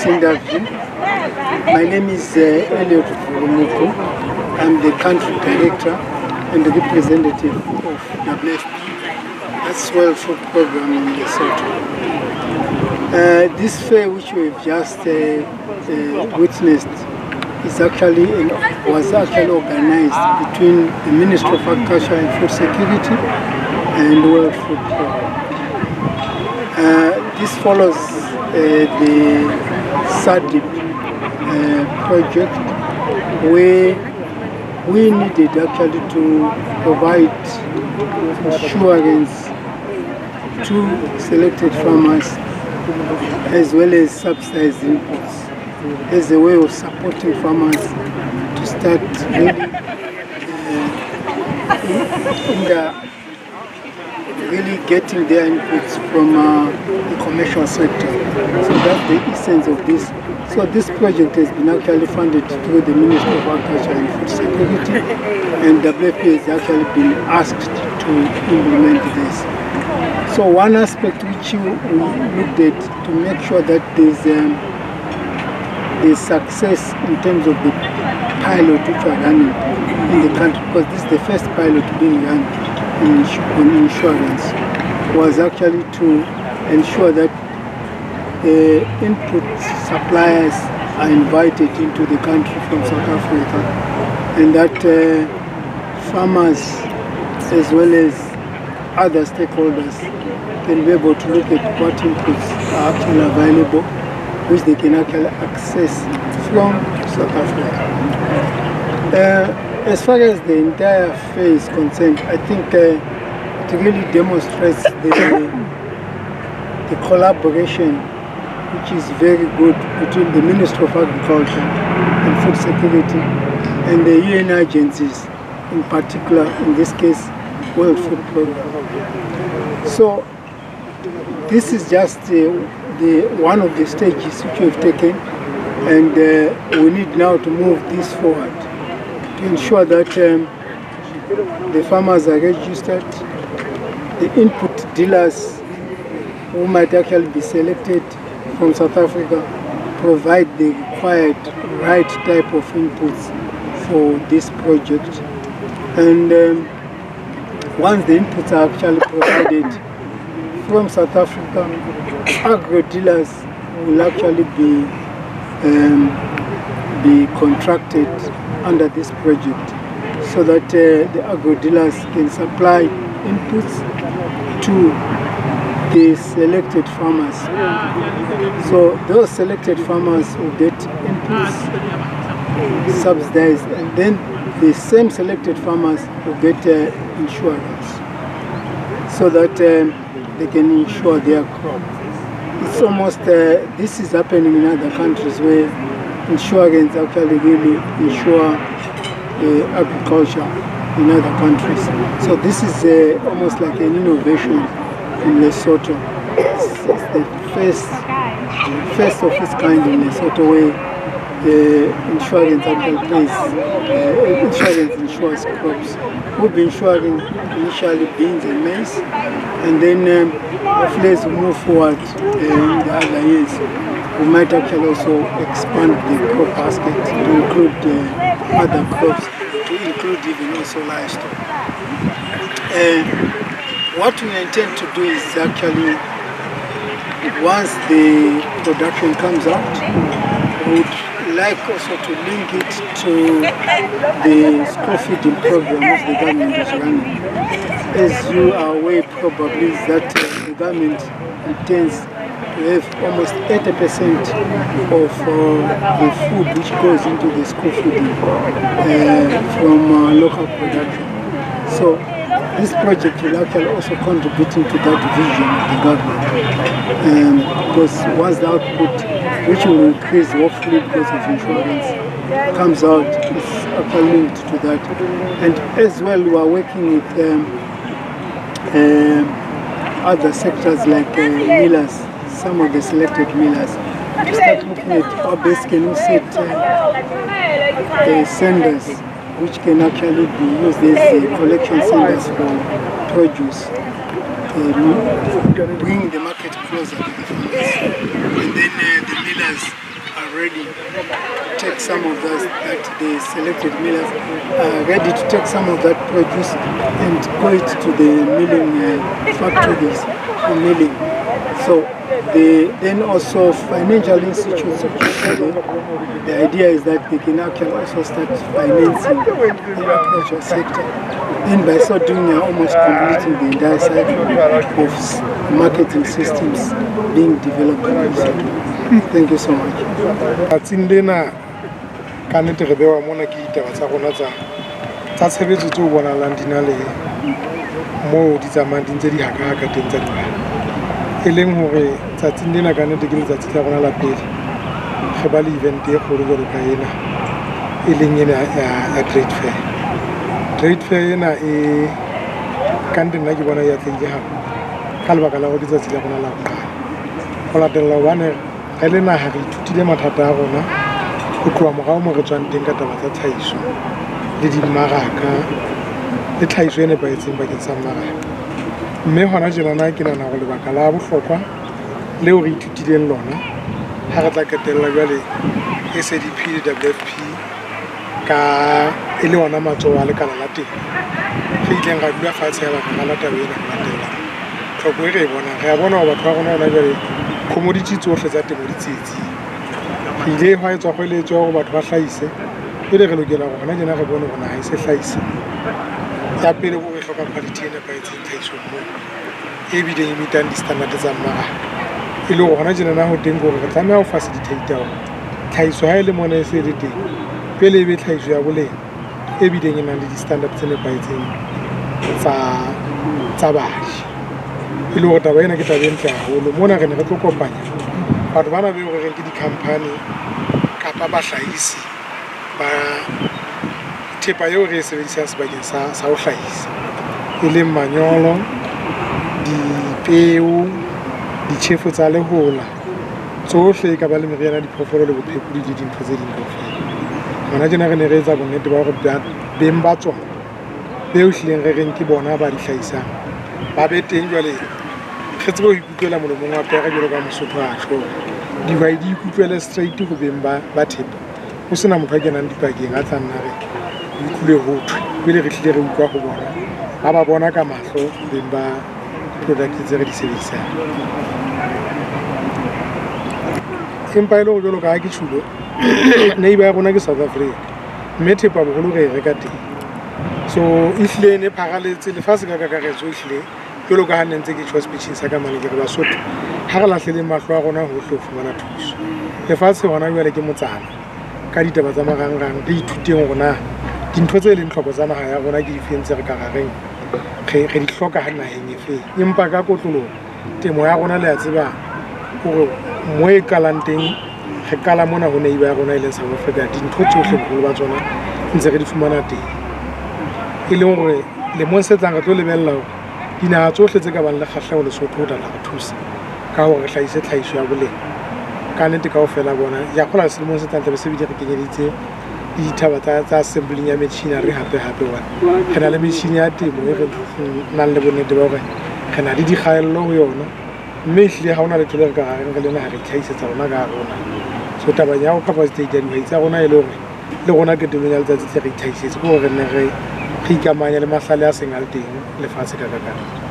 this interview. My name is Elliot Vhurumuku. I'm the country director and the representative of WFP, that's World Food Program in Lesotho. This fair which we've just witnessed is actually was actually organized between the Ministry of Agriculture and Food Security and World Food Program. This follows the SADP project, where we needed actually to provide insurance to selected farmers as well as subsidized inputs as a way of supporting farmers to start really in the really getting their inputs from the commercial sector. So that's the essence of this. So this project has been actually funded through the Ministry of Agriculture and Food Security, and WFP has actually been asked to implement this. So one aspect which we looked at to make sure that there's the success in terms of the pilot which we are running in the country, because this is the first pilot being run on insurance, was actually to ensure that the input suppliers are invited into the country from South Africa, and that farmers as well as other stakeholders can be able to look at what inputs are actually available, which they can actually access from South Africa. As far as the entire fair is concerned, I think it really demonstrates the collaboration which is very good between the Ministry of Agriculture and Food Security and the UN agencies, in particular, in this case, World Food Program. So this is just the one of the stages which we've taken, and we need now to move this forward to ensure that the farmers are registered, the input dealers who might actually be selected from South Africa provide the required right type of inputs for this project. And once the inputs are actually provided from South Africa, agro dealers will actually be contracted under this project, so that the agro dealers can supply inputs to the selected farmers. So those selected farmers will get inputs subsidized, and then the same selected farmers will get insurance so that they can insure their crop. It's almost, this is happening in other countries where insurance actually really insure agriculture in other countries. So this is almost like an innovation in Lesotho. It's the first of its kind in Lesotho, where the insurance actually plays, insurance insures crops. We'll be insuring initially beans and maize, and then hopefully as we move forward in the other years, we might actually also expand the crop basket to include other crops, to include even also livestock. What we intend to do is actually, once the production comes out, we would like also to link it to the school feeding program which the government is running. As you are aware probably, is that the government intends to have almost 80% of the food which goes into the school feeding from local production. So this project will actually also contributing to that vision of the government, because once the output, which will increase hopefully because of insurance, comes out, it's actually linked to that. And as well, we are working with other sectors like millers, some of the selected millers, to start looking at how best can we set centers which can actually be used as collection centers for produce, bring the market closer to the farmers. And then the millers ready to take some of those, that the selected millers are ready to take some of that produce and go it to the milling factories for milling. So they then also financial institutes, the idea is that they can actually also start financing the agricultural sector. Then by so doing, they are almost completing the entire cycle of marketing systems being developed in Lesotho. Thank you so much. Tsatsing lena ka nnete re bewa mona ke ditaba tsa rona tsa tshebetso tseo bonahalang di na le moo di tsamayang di ntse di haka-haka teng tsa dihwai. E leng hore tsatsing lena ka nnete ke letsatsi la rona la pele re ba le event e kgolo jwalo ka ena, e leng ena ya trade fair. Trade fair ena e ka nnete nna ke bona e atlehile haholo ka lebaka la hore ke tsatsi la rona la ho qala. Ho latella hobane re le naha re ithutile mathata a rona ho tloha morao mo re tswang teng ka taba tsa tlhahiso le dimmaraka le tlhahiso e nepahetseng bakeng sa mmaraka. Mme hona tjenana ke nahana hore lebaka la bohlokwa leo re ithutileng lona ha re tla qetella jwale SADP le WFP ka e le ona matsoho a lekala la temo, re ileng ra dula fatshe ya ba re rala taba ena ho latela tlhoko e re e bonang. Re a bona hore batho ba rona hona jwale commodity tsohle tsa temo di tsietsing. Re ile hwa etswa kgoeletso ya hore batho ba hlahise, pele re lokela hore hona tjena re bone hore naha e se hlahisa. Ya pele ke hore e hloka quality e nepahetseng tlhahisong moo, e bileng e meet-ang di-standard tsa mmaraka. E le hore hona tjenana ho teng ke hore re tlameha ho facilitate hore tlhahiso ha e le mona e se e le teng, pele e be tlhahiso ya boleng e bileng e nang le di-standard tse nepahetseng tsa baji. E le hore taba ena ke taba e ntle haholo. Mona re ne re tlo kopanya batho bana beo re reng ke di-company kapa bahlahisi ba thepa eo re e sebedisang sebakeng sa ho hlahisa, e leng manyolo, dipeo, ditjhefo tsa lehola, tsohle e ka ba le meriana ya diphoofolo le bophekodi le dintho tse ding kaofela. Hona tjena re ne re etsa bonnete ba hore beng ba tsona beo ehlileng re reng ke bona ba di hlahisang ba be teng. Jwale re tsebe ho ikutlwela molomong wa pere jwalo ka Mosotho a tjho hore dihwai di ikutlwele straight ho beng ba thepa, ho sena motho a kenang dipakeng a tla nna re utlwile ho thwe, pele re hlile re utlwa ho bona ba bona ka mahlo beng ba product tse re di sebedisang. Empa e le hore jwalo ka ha ke tjhulo, neighbor ya rona ke South Africa, mme thepa boholo re e reka teng. So ehlile e ne pharaletse lefatshe ka kakaretso, ehlile jwalo ka ha ne ntse ke tjho speecheng sa ka mane ke re Basotho ha re lahleleng mahlo a rona hohle ho fumana thuso. Lefatshe hona jwale ke motsana ka ditaba tsa marangrang, re ithuteng hore na dintho tse leng tlhoko tsa naha ya rona ke difeng tse re ka ra reng re di hloka ha naheng e feng. Empa ka kotloloho temo ya rona le a tseba hore mo e qalang teng, re qala mona ho neighbor ya rona e leng South Africa, dintho tsohle boholo ba tsona ntse re di fumana teng. E leng hore lemong se tlang re tlo lebella hore dinaha tsohle tse ka bang le kgahleho Lesotho ho tla re thusa ka hore re hlahise tlhahiso ya boleng. Ka nnete kaofela bona ya kgola selemong se tlang tlabe se bile re kenyeditse le dithaba tsa assembling ya machinery hape hape, hobane re na le metjhini ya temo e re nang le bonnete ba hore re na le dikgaello ho yona, mme ehlile ha hona letho le re ka ra reng re le naha re itlhahisetsa rona ka hare ho naha. So tabeng ya ho capacitate dihwai tsa rona e le hore le rona qetellong ya letsatsi tle re itlhahisetse, ke hore re nne re ikamahanya le mahlale a seng a le teng lefatshe ka kakaretso.